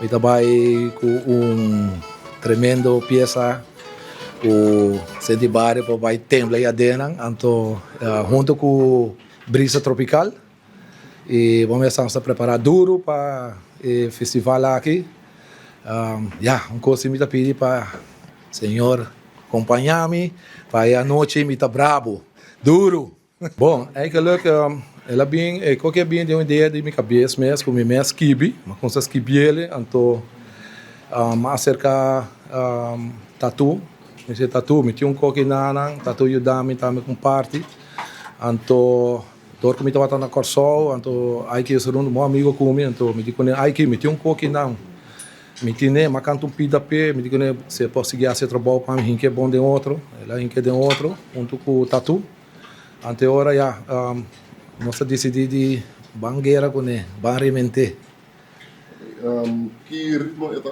Mi ta bai ku un tremendo piesa ku Senti Bario por bai tembla i adenan, anto hunto ku Brisa Tropical i bo mester nos ta prepara duru pa e festival aki. Ya, un kos si mi ta pidi pa Señor kompaña mi pa e anochi mi ta brabo duru. Bon, eigenlijk el a bin, e koki a bin den un idea di mi kabes mes ku mi mes skibi, mi a kumsa skibiel anto mi a aserka Tatu, mi si Tatu mi tin un koki nanan, Tatu yuda mi tambe ku un parti, anto dor ku mi tabata na Kòrsou anto Aiki es un bon amigo ku mi anto mi di kuné Aiki mi tin un koki nan, mi tine, mi a kanta un pida p'e, mi di kuné si e por sigui hasi e trabou pa mi hink'e bon den otro, el a hink'e den otro huntu ku Tatu. Ante ora ya nos a disidí di ban guera kuné, ban rement'é. Ki ritmo e ta?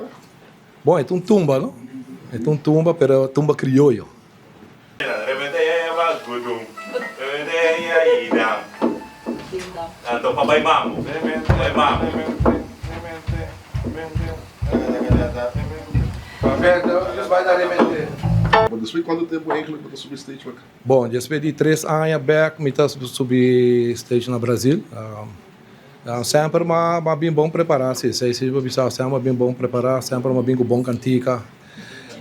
Bon, e ta un tumba, no? E ta un tumba, pero tumba krioyo. Remente ya ya ba gudum Remente ya ya idam Anto pa bai mambo Bai mambo. Bo despues cuanto tempo eigenlijk bo ta subi stage wak? Bon, despues di tres aña bek mi ta subi stage na Brazil. Semper m'a bin bon prepara, si, esei si bo bisa, semper m'a bin bon prepara, semper m'a bin ku bon kantika.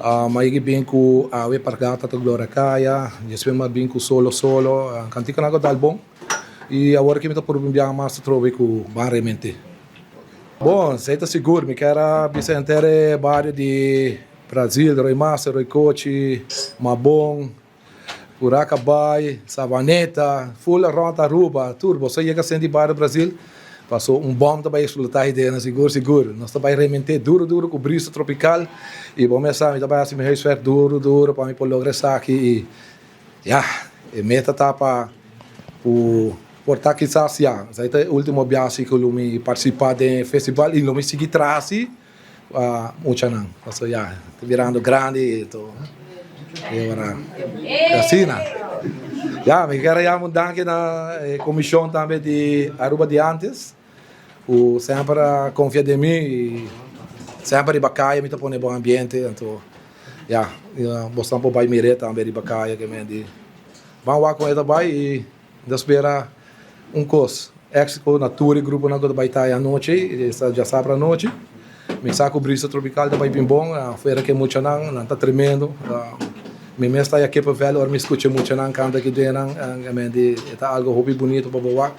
M'a yega bin ku Awe Pargata ta Gloria Kaya, despues m'a bin ku Solo Solo, kantikanan ku a dal bon. I awor aki mi ta purba un biaha mas atrobe ku Ban Remente. Bon, esei ta sigur, mi kier a bisa henter e bario di Brazil, Roy Master, Roy Kochi, Mabon, Curacabai, Savaneta, full rond Aruba, tur boso yega senti bario Brazil, paso un bom ta bai explota ahi sigur sigur, nos ta bai remente duro duro cu brisa tropical y bo mes sa mi ta bai haci mi huiswerk duro duro pa mi por logra esaki y ya e meta ta pa cu por ta kisas ya esaki ta e ultimo biaha cu lo mi participa den e festival y lo mi sigui traha asi. Pa muchanan pasobra ya ta birando grandi y to y ora asina ya mi kier a yama un danki na e comision tambe di Aruba di antes cu semper a confia den mi y semper riba caya mi ta pone bon ambiente anto ya bosnan por bay mire tambe riba caya ke men di ban wak con e ta bay y Mi ta spera un kos, éksito na tur e gruponan ku ta bai ta e anochi, esta djasabra anochi. Mi sa ku Brisa Tropical ta bai bin bon, afuera ku e muchanan, nan ta tremendo. Mi mes ta ya kippenvel ora mi skucha e muchanan kanta aki den nan, e ta algo hopi bunito pa bo wak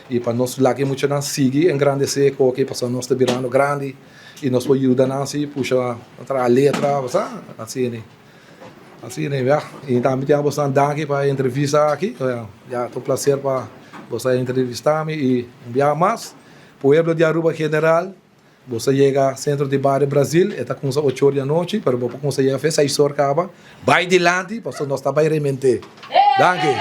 i pa nos laga e muchanan sigui engrandesé e koki pasobra nos ta birando grandi i nos por yuda nan si pusha traha letra, bo sa, asina. Asina e ya. Y tambe tin a bosnan danki pa e entrevista aki. Ya ta un placer pa bos a entrevista mi y un biaha mas pueblo di Aruba general bos a yega centro di bario Brazil e ta cuminsa ocho or di anochi pero bo por cuminsa yega fe seis or caba bay dilanti pasobra nos ta bay remente. Danki.